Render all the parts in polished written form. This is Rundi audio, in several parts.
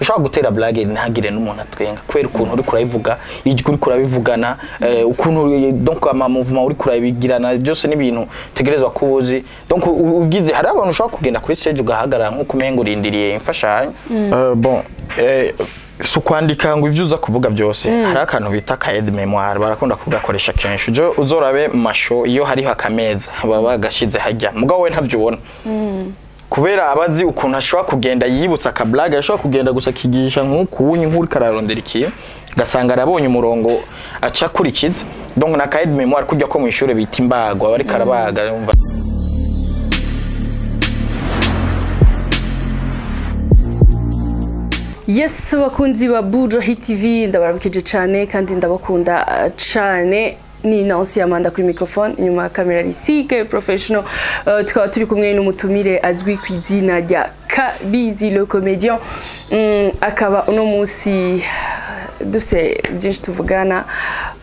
Ushobora gutera blague ntagire n'umuntu atwenga kubera ukuntu uri kurabivuga, ijwi uri kurabivugana, ukuntu donc ama mouvement uri kurabigirana, byose n'ibintu tegerezwa kuba uzi. Donc ugize hari abantu ushobora kugenda kuri stage ugahagarara nk'uko umenga urindiriye imfashanyo. Bon, si ukwandika ngo ibyo uza kuvuga byose. Hari akantu bita ka aide mémoire, barakunda kugakoresha kenshi. Ujo uzorabe mu masho, iyo hariho akameza baba bagashize hajya, mugabo we ntabyo ubona kubera abazi ukuntu ashobora kugenda yibutsa akablague. Ashobora kugenda gusa akigisha nk'ukunyi nk'uri kararondera ikintu, gasanga arabonye umurongo aca akurikiza. Donc na ka aide mémoire kujya ko mu ishure bita imbago, aba ariko arabaga yumva. Yes, bakunzi ba Buja Hit TV, ndabaramukije cyane kandi ndabakunda cyane. Ni Nancy Amanda kuri microphone, inyuma ya kamera Risike Professional. Tukaba turi kumwe n'umutumire azwi ku izina rya Kabizi le comédien. Akaba uno munsi dufite byinshi tuvugana.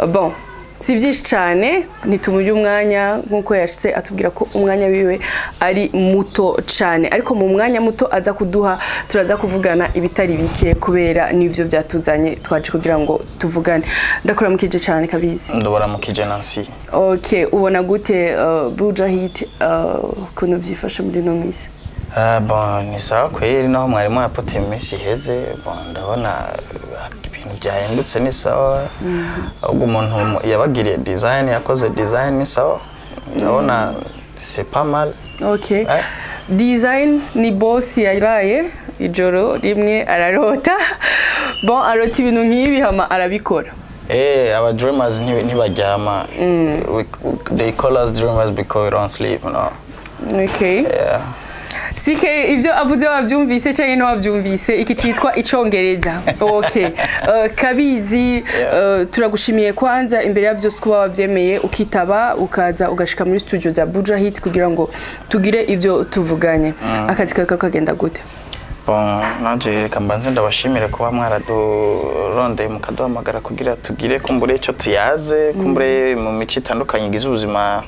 Bon, si byinshi cyane, ntitumurye umwanya nk'uko yashitse atubwira ko umwanya wiwe ari muto cyane, ariko mu mwanya muto aza kuduha turaza kuvugana ibitari bike kubera nivyo byatuzanye, twaje kugira ngo tuvugane. Ndakuramukije cyane, Kabizi. Ndabaramukije, Nancy. Okay, ubona gute Buja Hit, ukuntu byifashe muri ino minsi? Ah, bon, ni sawa kweli, naho mwarimu yapoteye mu minsi iheze. Bon, ndabona ibintu byahindutse, ni sawa. Ahubwo umuntu yabagiriye design, yakoze design, ni sawa, ndabona c'est pas mal. Okay. Eh? Design ni boss yaraye ijoro rimwe ararota, bon, arota ibintu nk'ibi hama arabikora. Our dreamers ntibaryama. They call us dreamers because we don't sleep. Okay. Yeah. Sike ibyo avuze wabyumvise cyangwa ntiwabyumvise, iki cyitwa icongereza. Okay. Kabizi, turagushimiye kwanza imbere ya byose kuba wabyemeye ukitaba, ukaza ugashika muri studio za Buja Hit kugira ngo tugire ibyo tuvuganye. Akazi kawe kagenda gute? Bon, nanje reka mbanze ndabashimire kuba mwaradurondeye mukaduhamagara kugira tugire kumbure icyo tuyaze, kumbure mu mico itandukanye igize ubuzima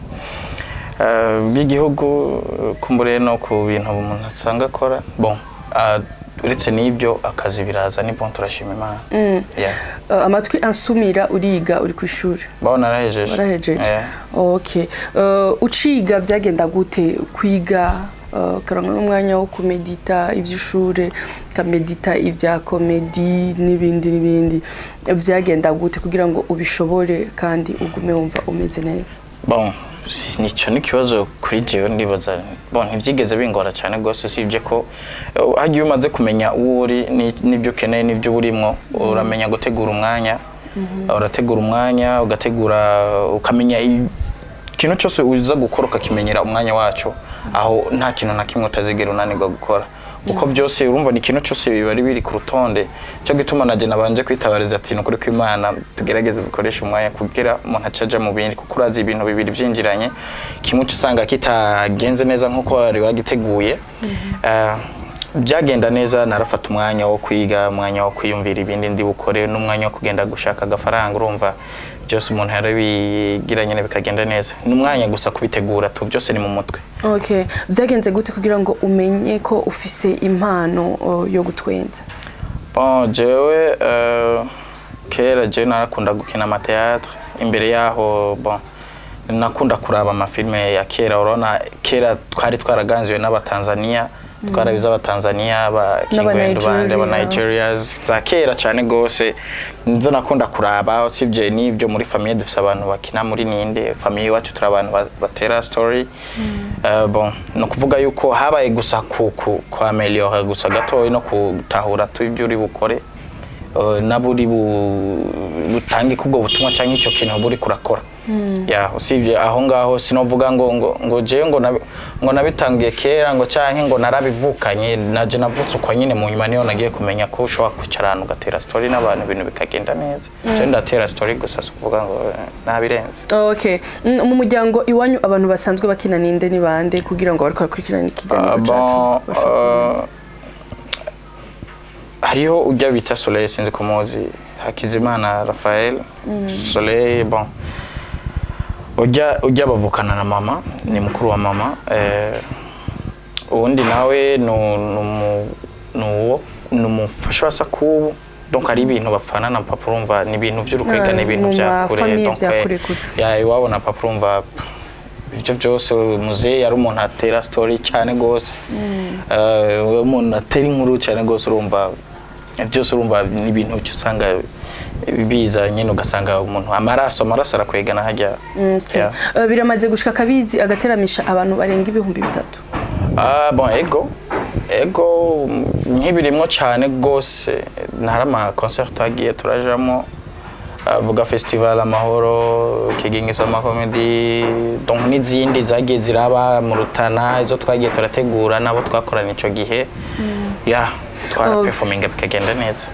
bw'igihugu, kumbure no ku bintu umuntu asanga akora. Bon, uretse n'ibyo akazi biraza, ni bon, turashima Imana. Yeah. Amatwi ansumira uriga, uri ku ishuri? Bon, narahejeje. Warahejeje? Yeah. Okay. Uciga byagenda gute kwiga, ukaronka n'umwanya wo kumedita iby'ishure, ukamedita ibya comédie n'ibindi n'ibindi? Byagenda gute kugira ngo ubishobore kandi ugume wumva umeze neza? Bon, nico ni ikibazo kuri jewe. Ndibaza, bon, ntibyigeze bingora cyane rwose, usibye ko hagiye umaze kumenya uwo uri n'ibyo ukeneye n'ibyo uba urimwo, uramenya gutegura umwanya. Urategura umwanya, ugategura, ukamenya ikintu cyose uza gukora, ukakimenyera umwanya waco. Aho nta kintu na kimwe utazigera unanirwa gukora, kuko byose urumva ni ikintu cyose biba ari biri ku rutonde. Cyo gituma naje nabanje kwitabariza ati nukuri kw'Imana tugerageze dukoreshe umwanya kugira umuntu acaja mu bindi, kuko urazi ibintu bibiri byinjiranye, kimwe uca usanga kitagenze neza nk'uko wari wagiteguye. Byagenda neza, narafata umwanya wo kwiga, umwanya wo kwiyumvira ibindi ndi bukore, n'umwanya wo kugenda gushaka agafaranga. Urumva byose umuntu yarabigira nyine bikagenda neza, ni umwanya gusa kubitegura tu, byose ni mu mutwe. Okay, byagenze gute kugira ngo umenye ko ufise impano yo gutwenza? Bon, jewe kera jewe narakunda gukina amathéâtre. Imbere yaho, bon, nakunda kuraba amafilme ya kera. Urabona kera twari twaraganziwe n'Abatanzania, twarabize Abatanzania ba Kingwendu bande aba Nigerias za kera cyane gose, nizo nakunda kuraba. Usibye n'ibyo, muri famille dufise abantu bakina muri ninde, famille iwacu turi abantu batera story. Bon, ni ukuvuga yuko habaye gusa ku améliorer gusa gatoya no gutahura tu ibyo uri bukore, nabo uri butange kubwo butumwa cyangwa icyo kintu buri kurakora. Ya, usibye aho ngaho sinovuga ngo jewe ngo nabitangiye kera ngo canke ngo narabivukanye. Naje navutse uko nyine, mu nyuma niyo nagiye kumenya ko ushobora kwicara ahantu ugatera story n'abantu, ibintu bikagenda neza. Je ndatera story gusa, si ukuvuga ngo nabirenze. Okay. Mu muryango iwanyu abantu basanzwe bakina ninde, ni bande, kugira ngo bariko bakurikirana ikiganiro cacu Bon, bashobore kumenya? Hariho ujya bita Soleil, sinzi ko muzi, Hakizimana Raphael Soleil. Bon, ujya bavukana na mama, ni mukuru wa mama. Uwundi nawe ni ni umufasha wa Sakubu, donc hari ibintu bapfana na papa, urumva ni ibintu vy'urukwegane, ibintu mu vya ma kure. famille Donc, vya kure kure. Ya, iwabo na papa, urumva ivyo byose, muzehe yari umuntu atera story cyane gose. Umuntu atera inkuru cyane gose, urumva byose, urumva ni ibintu uca usanga biza nyine, ugasanga umuntu amaraso arakwegana hajya. Okay. Yeah. Biramaze gushika Kabizi agateramisha abantu barenga 3000? Ah, bon, ego, nkibirimwo cyane gose. Ntari ama concert twagiye turajamo, avuga festival Amahoro, Kigingi Summer Comedy, donc n'izindi zagiye ziraba mu Rutana, izo twagiye turategura nabo twakorana ico gihe, ya, twara performinga bikagenda neza.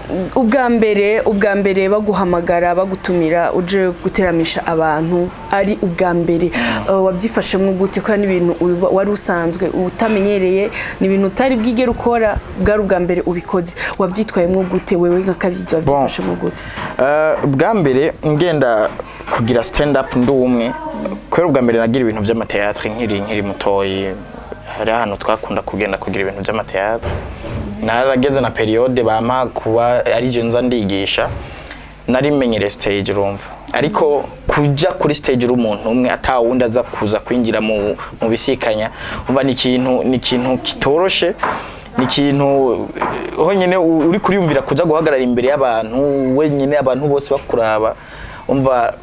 Ubwa mbere baguhamagara, bagutumira uje guteramisha abantu, ari ubwa mbere, wabyifashemwo gute? Ko n'ibintu wari usanzwe utamenyereye, ni ibintu utari bwigere ukora, bwari ubwa mbere ubikoze, wabyitwayemwo gute wewe nka Kabizi? Wabyifashemwo gute? Bwa mbere ngenda kugira stand up ndi umwe, kubera ubwa mbere nagira ibintu vy'ama théâtre nkiri mutoyi, hari ahantu twakunda kugenda kugira ibintu vy'ama théâtre. Narageze na période bampa kuba ari je nza ndigisha, nari menyereye stage, urumva, ariko kuja kuri stage uri umuntu umwe, ata wundi aza kuza kwinjira mu bisikanya, umva ni ikintu kitoroshe, ni ikintu honyine uri kuriyumvira kuja guhagarara imbere y'abantu wenyine, abantu bose bakuraba, umva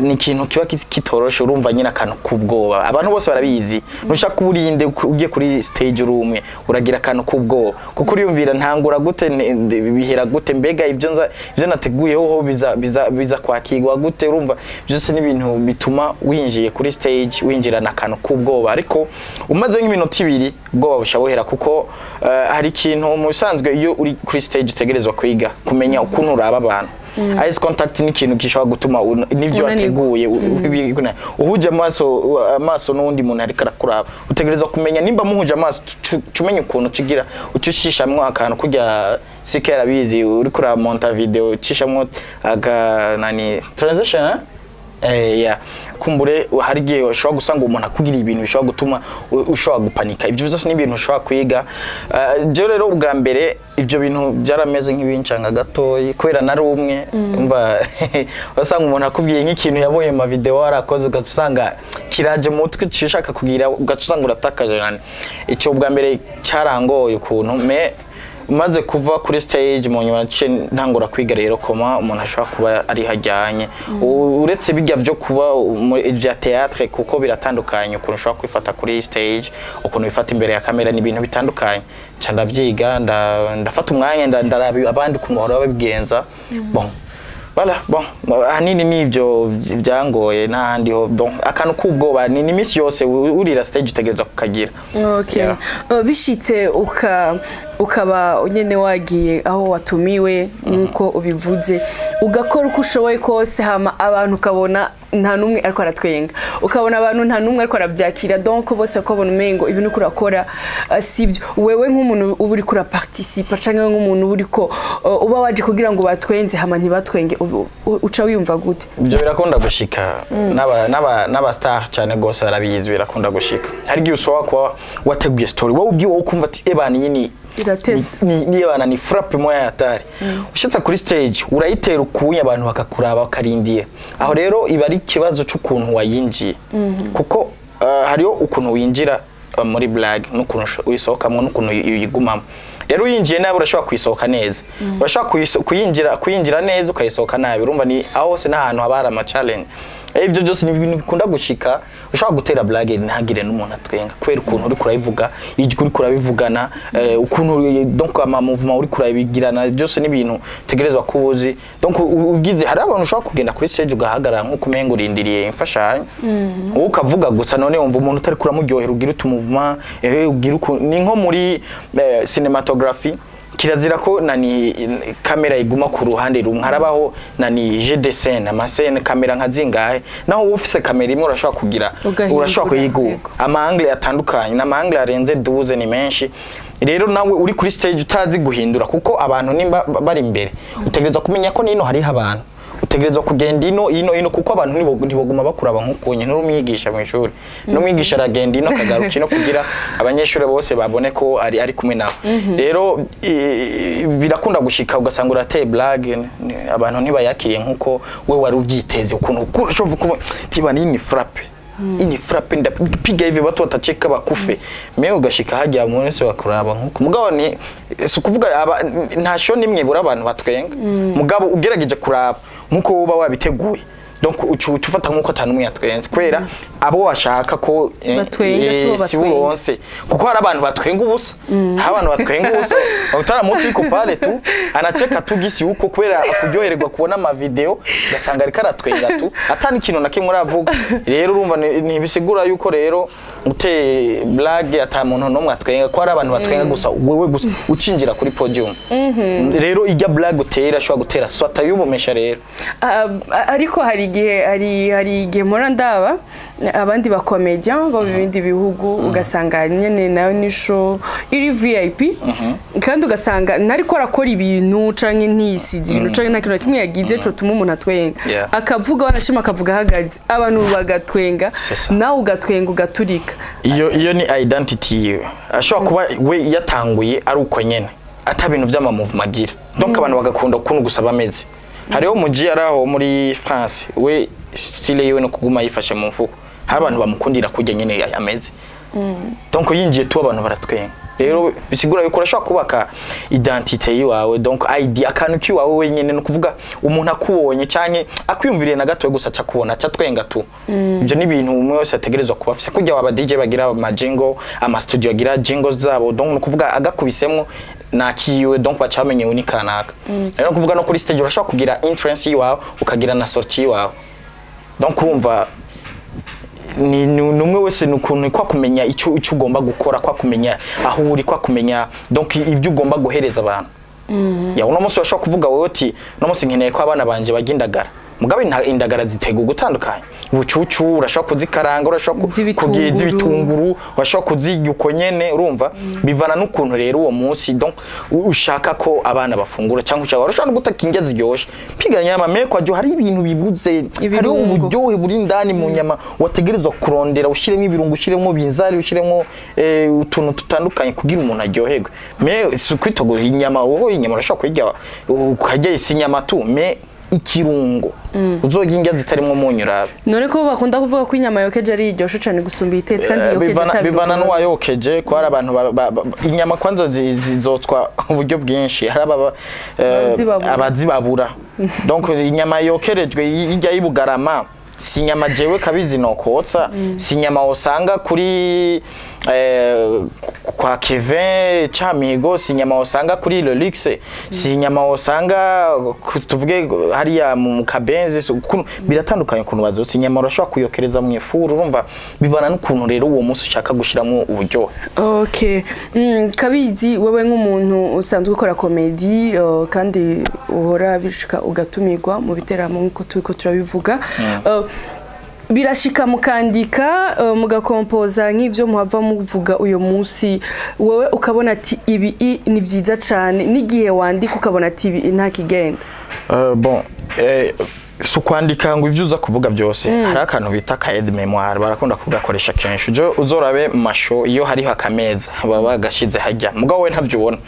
ni ikintu kiba kitoroshe. Urumva nyine akantu k'ubwoba, abantu bose barabizi, ntushaka kuba urinde ugiye kuri stage uri umwe, uragira akantu k'ubwoba kuko uriyumvira ntangura gute, bihera gute, mbega ibyo nza ibyo nateguye hoho biza kwakirwa gute? Urumva byose ni ibintu bituma winjiye kuri stage winjirana akantu k'ubwoba, ariko umaze nk'iminota 2 ubwoba busha buhera, kuko hari ikintu mu bisanzwe iyo uri kuri stage utegerezwa kwiga kumenya ukuntu uraba abantu. Eyes contact ni ikintu gishobora gutuma n'ibyo Unanirwa. wateguye uhuje amaso n'uwundi muntu ariko arakuraba, utegerezwa kumenya nimba muhuje amaso, umenya ukuntu ucigira ucishishamwo akantu kurya sike yarabizi, uriko uramonta video ucishamwo aga nani transition, eh? Yeah. Kumbure hari igihe ushobora gusanga umuntu akugira ibintu bishobora gutuma ushobora gupanika, ibyo byose ni ibintu ushobora kwiga. Jewe rero ubwa mbere ibyo bintu byarameze nk'ibincanga gatoyi kubera nari umwe. Umva, wasanga umuntu akubwiye nk'ikintu yabonye mu ma video warakoze, ugaca usanga kiraje mu mutwe, uciye ushaka kugira, ugaca usanga uratakaje nani. Icyo ubwa mbere cyarangoye ukuntu, mais maze kuva kuri stage mu nyuma naciye ntangura kwiga rero koma umuntu ashobora kuba ari hajyanye. Uretse bijya byo kuba muri bya théâtre, kuko biratandukanye ukuntu ushobora kwifata kuri stage, ukuntu wifata imbere ya kamera, ni ibintu bitandukanye. Nca ndavyiga, ndafata umwanya, ndaraba abandi ukuntu bahora babigenza. Bon, voilà, bon, ahanini nibyo byangoye, n'ahandi ho, bon, akantu k'ubwoba ni iminsi yose urira stage utegerezwa kukagira. Okay. Yeah. Bishitse ukaba nyene wagiye aho watumiwe nkuko ubivuze, ugakora uko ushoboye kose, hama abantu ukabona nta numwe ariko aratwenga, ukabona abantu nta numwe ariko arabyakira, donc bose bakabona umengo ibintu uriko urakora sibyo. Wewe nk'umuntu uba uriko uraparticipa canke nk'umuntu uba uriko uba waje kugira ngo batwenze, hama ntibatwenge, uca wiyumva gute? Ibyo birakunda gushika n'aba star cyane gose barabizi, birakunda gushika. Hari igihe ushobora kuba wateguye story wowe ubwiwe, wowe ukumva ati ebana iyi ni Iratese. Ni ebana ni frappe moya yatari, ushitse kuri stage urayitera ukunya, abantu bakakuraba bakarindira. Aho rero iba ari ikibazo c'ukuntu wayinjiye, kuko hariho ukuntu winjira muri blague n'ukuntu uyisohokamwo n'ukuntu uyigumamo. Rero uyinjiye nabi urashobora kuyisohoka neza, urashobora kuyinjira neza ukayisohoka nabi. Urumva ni aho hose n'ahantu haba hari ama challenge. Ibyo byose ni ibintu bikunda gushika. Ushobora gutera blague ntagire n'umuntu atwenga kubera ukuntu uri kurabivuga, ijwi uri kurabivugana, ukuntu donc ama mouvement uri kurabigirana, byose ni ibintu utegerezwa kuba uzi. Donc ugize hari abantu ushobora kugenda kuri stage ugahagarara nk'uko umenga urindiriye imfashanyo, wowe ukavuga gusa, none wumva umuntu utari kuramuryohera, ugira utu mouvement, ugira uku ni nko muri cinematography, kirazira ko nani kamera iguma ku ruhande rumwe, harabaho nani jeu de scène, ama scène, kamera nka zingahe. Naho wowe ufise kamera imwe urashobora kugira Ugahindura, urashobora kuyigura ama angle atandukanye, n'ama angle arenze 12 ni menshi. Rero nawe uri kuri stage utazi guhindura, kuko abantu nimba bari imbere utegereza kumenya ko nino hariho abantu. Utegerezwa kugenda ino ino ino, kuko abantu ntiboguma bakuraba nk'ukunye n'umwigisha mu ishuri. N'umwigisha aragenda ino akagaruka ino kugira abanyeshuri bose babone ko ari kumwe nawe. Rero birakunda gushika ugasanga urateye blague, abantu ntibayakiriye nkuko we wari uvyiteze, ukuntu ushobora kuba tiba ni frappe, ini frappe, ndapiga hivi watu watacheka bakufe, mais ugashika hajya umuntu wese bakuraba nkuko. Mugabo ni si ukuvuga nta show nimwe bura abantu batwenga, mugabo ugerageje kuraba nkuko uba wabiteguye, donc uca ufata nkuko atanu umwe yatwenze, kubera abo washaka ko Batwenga, si bo si bo batwenga. Uronse, kuko hari abantu batwenga ubusa, hari abantu batwenga ubusa, utara mtu iko pale tu anacheka tu gisi huko kubera kuryohererwa kubona ama video, ugasanga ariko aratwenga tu atani ikintu na kimwe uravuga. Rero urumva ntibisigura yuko rero uteye blague ata muntu n'umwe atwenga, ko hari abantu batwenga gusa wewe gusa ucinjira kuri podium. Rero ijya blague utera ashobora gutera swata y'ubumesha rero. Ah, ariko hari igihe mpora ndaba abandi ba comédien bo mu bindi bihugu, ugasanga nyene nayo ni show iri VIP, kandi ugasanga ntariko arakora ibintu canke ntisize ibintu canke nta kintu na kimwe yagize co tuma umuntu atwenga, akavuga, wanashima akavuga ahagaze, abantu bagatwenga, C'est ça. nawe ugatwenga ugaturika. Iyo ni identity yiwe, ashobora kuba we yatanguye ari uko nyene, ata bintu vy'ama mouvement agira, donc abantu bagakunda ukuntu gusa bameze. Hariho muji ari aho muri France, we style yiwe no kuguma yifashe mu mfuko, hari abantu bamukundira kurya nyene ameze, donc yinjiye tu abantu baratwenga. Rero bisigura yuko urashobora kubaka identité yiwawe, donc ID, akantu kiwawe wenyene, no kuvuga umuntu akubonye canke akwiyumviriye na gato gusa aca kubona aca twenga tu. Ibyo ni ibintu umwe wese ategerezwa kuba afise, kurya aba DJ bagira ama jingle, ama studio agira jingles zabo, donc no kuvuga agakubisemo nakiwe, donc baca bamenye ni kanaka. Rero no kuvuga no kuri stage urashobora kugira entrance yiwawe, ukagira na sortie yiwawe, donc urumva ni umwe wese ni ukuntu kwa kumenya icyo ugomba gukora, kwa kumenya aho uri, kwa kumenya donc ibyo ugomba guhereza abantu. Ya uno munsi urashobora kuvuga wowe uti: "Uno munsi nkeneye ko abana banje barya indagara." Mugabe indagara zitega ugutandukanye, ubucucu urashobora kuzikaranga, urashobora Z'ibitunguru. kugira iz'ibitunguru, urashobora kuzirya uko nyene. Urumva bivana n'ukuntu rero uwo munsi donc ushaka ko abana bafungura, cyangwa ushaka, urashobora no guteka indya ziryoshe, piga nyama mekwa jo, hari ibintu bibuze, hariho Ibirungo. uburyohe buri indani mu nyama wategerezwa kurondera, ushiremo ibirungo, ushiremo binzari, ushiremo utuntu tutandukanye kugira umuntu aryoherwe. Mais si ukwitogora inyama, wowe inyama urashobora kuyirya ukarya isi inyama tu, mais ikirungo uzorya indya zitarimo umunyu urabe. None ko bakunda kuvuga ko inyama yokeje ari iryoshe cane gusumba itetse, kandi yokeje Bivana ata birungo? N'uwayokeje, ko hari abantu inyama kwanza zizotswa uburyo bwinshi, hari Abazibabura. Abazibabura. Donc inyama yokerejwe hirya y'Ibugarama si inyama jewe kabizi nokotsa, si inyama usanga kuri kwa Kevin Chamigo, si inyama usanga kuri Le Luxe, si inyama usanga tuvuge hariya mu Kabenzi. Biratandukanye ukuntu bazotsa inyama, urashobora kuyokereza mu ifuru. Urumva bivana n'ukuntu rero uwo munsi ushaka gushiramo uburyohe. Okay. Kabizi, wewe nk'umuntu usanzwe ukora comédie, kandi uhora bishika ugatumirwa mu biteramo nk'uko turiko turabivuga, birashika mukandika, mugakompoza nk'ivyo muhava muvuga uyo munsi, wewe ukabona ati ibi ni vyiza cane, n'igihe wandika ukabona ati ibi nta kigenda? Bon, si ukwandika ngo ibyo uza kuvuga byose. Hari akantu bita ka aide mémoire, barakunda kugakoresha kenshi. Ujo uzorabe mu ma show, iyo hariho akameza baba bagashize hajya, mugabo we ntavyo ubona,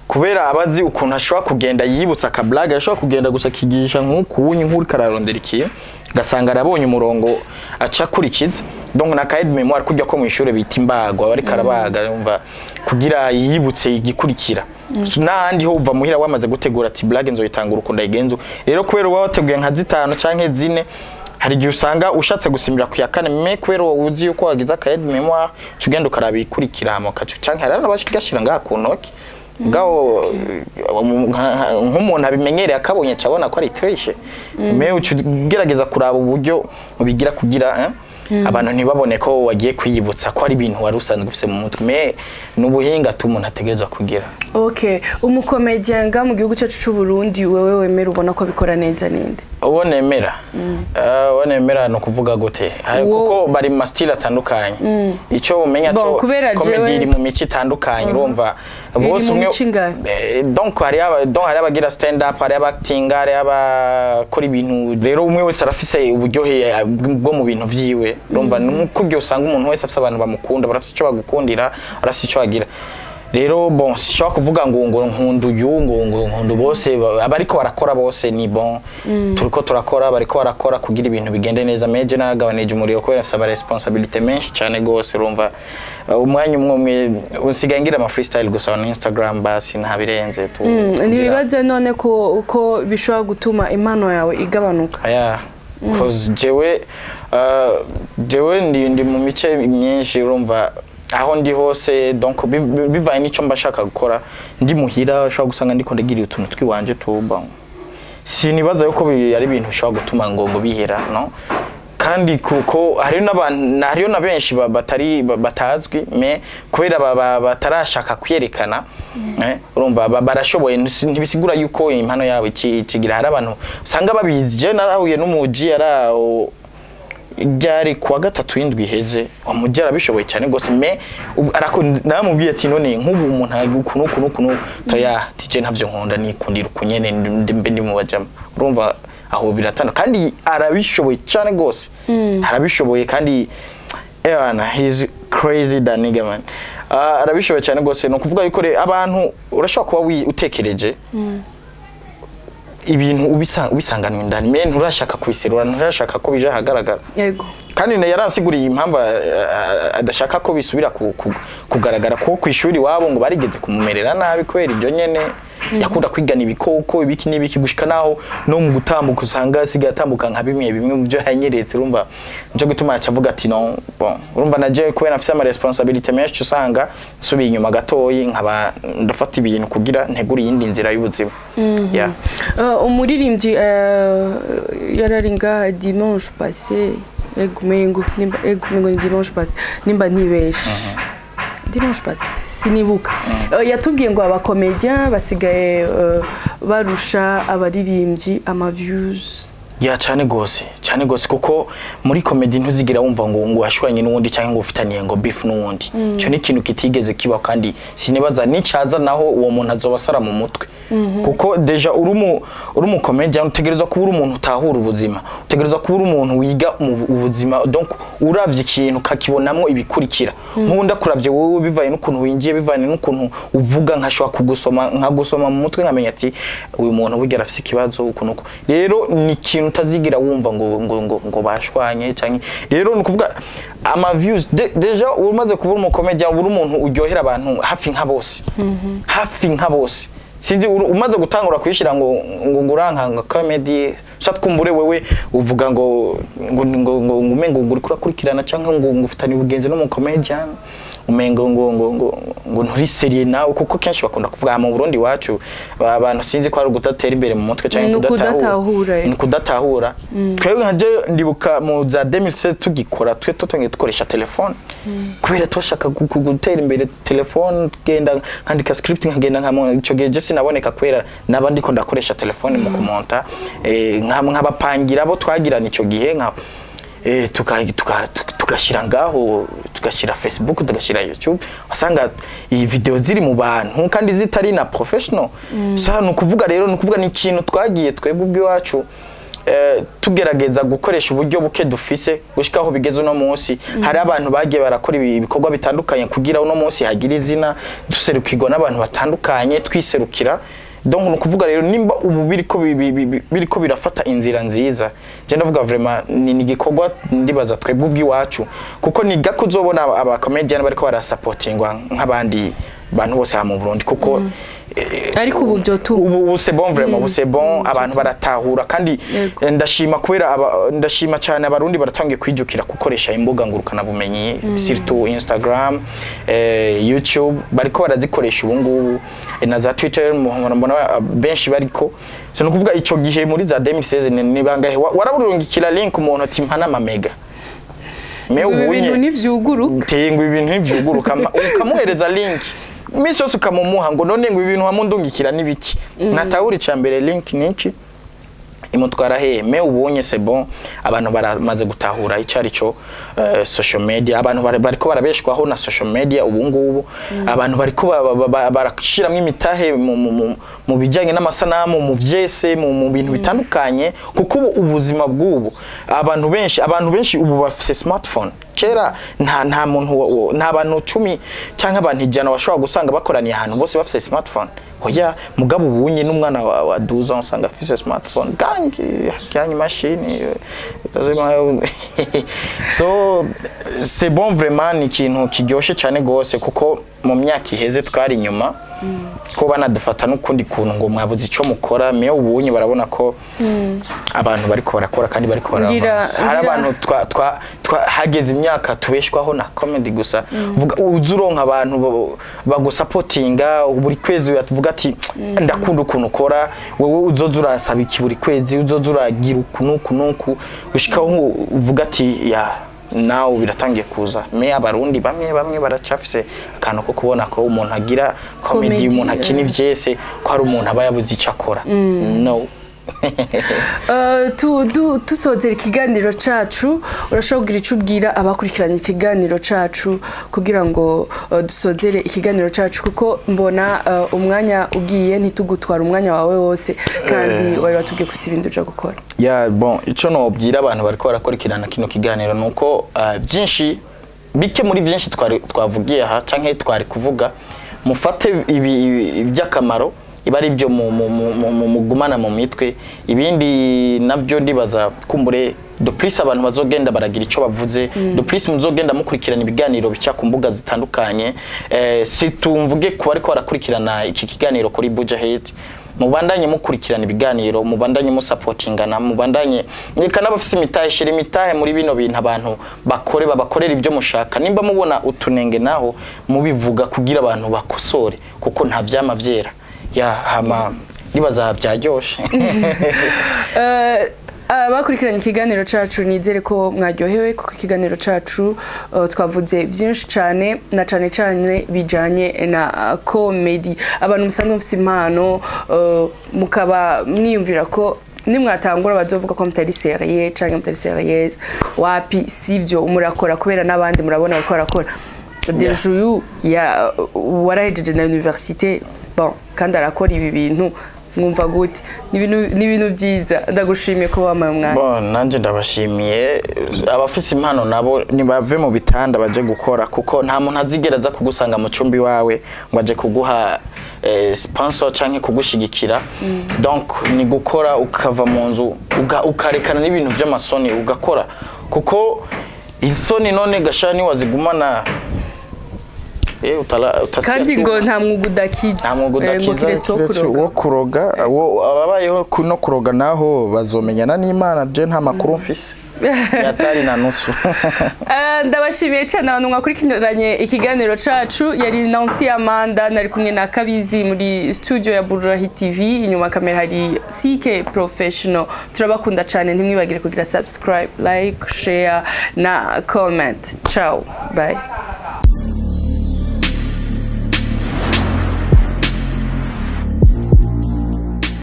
kubera abazi ukuntu ashobora kugenda yibutsa aka blague, ashobora kugenda gusa akigisha nk'ukunyi nk'uriko ararondera ikintu, ugasanga arabonye umurongo aca akurikiza. Donc na ka aide mémoire kujya ko mu ishure bita imbago, aba ariko arabaga yumva kugira yibutse igikurikira. N'ahandi ho uva muhira wamaze gutegura ati blague nzoyitanga urukundo ayigenzo. Rero kubera uba wateguye nka zitanu canke zine, hari igihe usanga ushatse gusimbira ku ya kane, mais kubera wowe uzi yuko wagize aka aide mémoire, uca ugenda ukaraba ikurikira hama ukaca, canke hari n'abashigashira ngaha ku ntoki. Mugabo nk'umuntu abimenyereye akabonye acabona ko ari triche, mais uca ugerageza kuraba uburyo ubigira kugira abantu ntibabone ko wagiye kwiyibutsa, ko ari ibintu wari usanzwe ufise mu mutwe, mais n'ubuhinga tu umuntu ategerezwa kugira. Okay, umu comédien nga mu gihugu cyacu c'u Burundi wewe wemera ubona ko abikora neza ninde? Uwo nemera, uwo nemera ni ukuvuga gute? Kuko bari mu ma style atandukanye. Icyo umenya Bon, cyo kubera comedy iri mu mico itandukanye, urumva bose mu umwe mico ingahe? Donc donc hari abagira stand up, hari abactinga, hari abakora ibintu. Rero umwe wese arafise uburyohe bwo mu bintu vyiwe. Urumva nkuko uryo usanga umuntu wese afise abantu bamukunda, barafise icyo bagukundira, barafise icyo bagira. Rero bon, sinshobora kuvuga ngo nkunda uyu, ngo nkunda bose. Abariko barakora bose ni bon, turiko turakora, bariko barakora kugira ibintu bigende neza. Mais je naragabanije umuriro kubera mfise ama responsabilité menshi cyane gose. Urumva umwanya umwe umwe usigaye ngira ama freestyle gusa on Instagram, basi nta birenze tu. Ntibibaze none ko bishobora gutuma impano yawe igabanuka? Yeah. 'Cause jewe ndi mu mice myinshi. Urumva aho ndi hose, donc bivanye n'icyo mba shaka gukora. Ndi muhira ushobora gusanga ndiko ndagira utuntu twiwanje tuba. Sinibaza yuko ari ibintu bishobora gutuma ngo bihera, no kandi kuko hariyo n'abantu, hariyo na benshi batari batazwi, mais kubera batarashaka kwiyerekana, urumva barashoboye. Ntibisigura yuko impano yabo ikigira. Hari abantu usanga babizi. Je narahuye n'umuji yaraho ryari kuwa gatatu w'indwi iheze, umuji arabishoboye cyane gose, mais naramubwiye ati: "None nk'ubu umuntu ari uku n'uku n'uku n'uku?" Toya tije, ntavyo nkunda, nikundira uku nyene mbe ndi mu bajama. Urumva aho biratandukanye, kandi arabishoboye cyane gose, arabishoboye kandi ewana, he's crazy, that nigga man. Arabishoboye cyane gose. Ni ukuvuga yuko abantu urashobora kuba utekereje ibintu ubisanganwa indani, mais nturashaka kubiserura, nturashaka ko bija ahagaragara. Kandi na yaransiguriye impamvu adashaka ko bisubira kugaragara, ko ku ishuri iwabo ngo barigeze kumumerera nabi kubera ibyo nyene. Yakunda kwigana ibikoko, ibiki n'ibiki, gushika naho no mu gutambuka usanga asigaye atambuka nka bimwe bimwe mu byo yanyeretse. Urumva nico gituma yaca avuga ati: "No bon." Urumva na jewe kubera mfise ama responsabilité menshi, usanga nsubiye inyuma gatoyi, nkaba ndafata ibintu kugira ntegure iyindi nzira y'ubuzima, yeah. Umuririmbyi yarari ngaha dimanche passé, ego mengo nimba, ego mengo ni dimanche passé, nimba ntibeshe, dimanche passé sinibuka. Yatubwiye ngo aba comédien basigaye barusha abaririmbyi ama views. Ya, cyane gose, cyane gose, kuko muri comedy ntuzigira wumva ngo washwanye n'uwundi cyangwa ngo ufitaniye ngo beef n'uwundi. Icyo ni ikintu kitigeze kibaho, kandi sinibaza nicaza naho uwo muntu azoba asara mu mutwe, kuko déjà uri umu comedian utegerezwa kuba uri umuntu utahura ubuzima, utegerezwa kuba uri umuntu wiga mu ubuzima. Donc uravye ikintu ukakibonamwo ibikurikira. Nk'ubu ndakuravye wowe, bivanye n'ukuntu winjiye, bivanye n'ukuntu uvuga, nkashobora kugusoma, nkagusoma mu mutwe, nkamenya ati uyu muntu burya arafise ikibazo ukuntu uku. Rero ni ikintu utazigira wumva ngo bashwanye canke. Rero ni ukuvuga ama views déjà umaze kuba umu comedian, uri umuntu uryohera abantu hafi nka bose, hafi nka bose. Sinzi umaze gutangura kuyishira ngo urankanga comedy, so twumbure wewe uvuga ngo umengo ngo uriko urakurikirana canke ngo ufitanye ubugenzi no mu comedian, umengo ngo nturi sérieux nawe, kuko kenshi bakunda kuvuga mu Burundi wacu abantu, sinzi ko ari ugudatera imbere mu mutwe canke Ni ukudatahura, eh. Ni ukudatahura. Twebwe nka je ndibuka mu za 2016 tugikora, twe tutangiye dukoresha telefone kubera twashaka gutera imbere. Telefone genda nkandika script, nkagenda nka ico gihe je sinaboneka kubera naba ndiko ndakoresha telefone mu kumonta, nkabapangira abo twagirana ico gihe, nka tugashyira ngaho, tugashyira Facebook, tugashyira YouTube, wasanga iyi video ziri mu bantu kandi zitari na professional. So ni ukuvuga rero, ni ukuvuga ni ikintu twagiye twebwe ubwiwacu tugerageza gukoresha uburyo buke dufise gushika aho bigeze uno munsi. Hari abantu bagiye barakora ibikorwa bitandukanye kugira uno munsi hagira izina, duserukirwa n'abantu batandukanye, twiserukira. Donc ni ukuvuga rero nimba ubu biriko biriko birafata inzira nziza, je ndavuga vraiment ni igikorwa ndibaza twebwe ubwiwacu, kuko ni gako uzobona aba comedian bariko barasupportingwa nk'abandi bantu bose aha mu Burundi, kuko Ariko ubu byotuma ubu c'est bon vraiment, ubu c'est bon, abantu baratahura kandi ndashima kubera ndashima cyane abarundi baratangiye kwijukira gukoresha imbuga ngurukana bumenyi, surtout Instagram, YouTube, bariko barazikoresha ubu ngubu, na za Twitter muhora mbona benshi bariko. So nukuvuga ico gihe muri za 2016 ni bangahe waraburungikira link umuntu ati mpa n'amamega, mais Ibi ubu bintu ntivyuguruka. Teye ngo ibintu ntivyuguruka, ukamuhereza link iminsi yose ukamumuha ngo none ngo ibintu hamundungikira n'ibiki, natahura ica mbere link niki. Imutwara hehe? Mais ubonye, c'est bon, abantu baramaze gutahura icyo ari cyo social media. Abantu bariko barabeshwaho na social media ubu ngubu. Abantu bariko barashiramwo imitahe mu bijyanye n'amasanamu, mu vyese, mu bintu bitandukanye, kuko ubu ubuzima bw'ubu, abantu benshi ubu bafise smartphone. Kera nta muntu nta bantu 10 cyangwa abantu 100 washobora gusanga bakoraniye ahantu bose bafise smartphone. Oya, mugabo ubunye n'umwana wa 12 ans usanga afise smartphone, gangi gangi machine so c'est bon vraiment, ni ikintu kiryoshe cyane gose, kuko mu myaka iheze twari inyuma, ko banadufata n'ukundi kuntu ngo mwabuze icyo mukora. Mais ubunye barabona ko abantu bariko barakora kandi bariko baravansa. Hari abantu twa hageze imyaka tubeshwaho na comedy gusa. Vuga uza uronka abantu bagusapotinga buri kwezi, batuvuga ati: "Ndakunda ukuntu ukora wewe, uzoza urasaba iki buri kwezi, uzoza uragira uku n'uku n'uku," gushikaho uvuga ati: "Ya, nawe biratangiye kuza." Mais Abarundi bamwe bamwe baracafise akantu ko kubona ko umuntu agira comedy, Comedy, umuntu akina ivyese, ko hari umuntu aba yabuze icyo akora. No. Tusozera ikiganiro cacu, urashobora kugira icyo ubwira abakurikiranye ikiganiro cacu kugira ngo dusozere ikiganiro cacu, kuko mbona umwanya ugiye, ntitugutwara umwanya wawe wose, kandi wari watubwiye ko ibindi uja gukora. Ya, bon, icyo nobwira abantu bariko barakurikirana kino kiganiro ni uko byinshi, bike muri byinshi twari twavugiye aha canke twari kuvuga, mufate ibi by'akamaro, iba ari byo mugumana mu mitwe. Ibindi nabyo ndibaza kumbure de plus abantu bazogenda baragira icyo bavuze, de plus muzogenda mukurikirana ibiganiro bica ku mbuga zitandukanye. Si tumvuge ku bariko barakurikirana iki kiganiro kuri Buja Hit, mubandanye mukurikirana ibiganiro, mubandanye musapotingana, mubandanye reka n'abafise imitahe, shira imitahe muri bino bintu, abantu bakore, babakorera ibyo mushaka. Nimba mubona utunenge naho mubivuga kugira abantu bakosore, kuko nta vyama vyera. Ya, hama nibaza byaryoshe. Abakurikiranye ikiganiro cacu, nizere ko mwaryohewe, kuko ikiganiro cacu twavuze byinshi cyane, na cyane cyane bijanye na comedy. Abantu musanzwe mufite impano, mukaba mwiyumvira ko nimwatangura bazovuga ko mutari sérieux canke mutari sérieuse, wapi, sivyo. Murakora kubera n'abandi murabona bariko barakora. Déjà uyu ya warahejeje na université, bon, kandi arakora ibi bintu. Mwumva gute? Ni ibintu byiza. Ndagushimiye ko wampaye umwanya. Bon, nanje ndabashimiye. Abafise impano nabo nibave mu bitanda baje gukora, kuko nta muntu azigera aza kugusanga mu cumbi wawe ngo aje kuguha sponsor canke kugushigikira. Donc ni gukora, ukava mu nzu, ukarekana n'ibintu by'amasoni, ugakora, kuko isoni none gasha niwazigumana utasikia Kandi ngo chuma. nta mwuga udakiza. Nta mwuga Ngo udakiza kiretse uwo kiretse kuroga. uwo kuroga. Ababayeho no kuroga naho bazomenyana n'Imana. Je nta makuru mfise, yatari na nusu. Ndabashimiye cyane abantu mwakurikiranye ikiganiro cacu. Yari Nancy Amanda, nari kumwe na Kabizi muri studio ya Bujahi TV. Inyuma kamera hari CK Professional. Turabakunda cyane, ntimwibagire kugira subscribe, like, share na comment. Ciao, bye.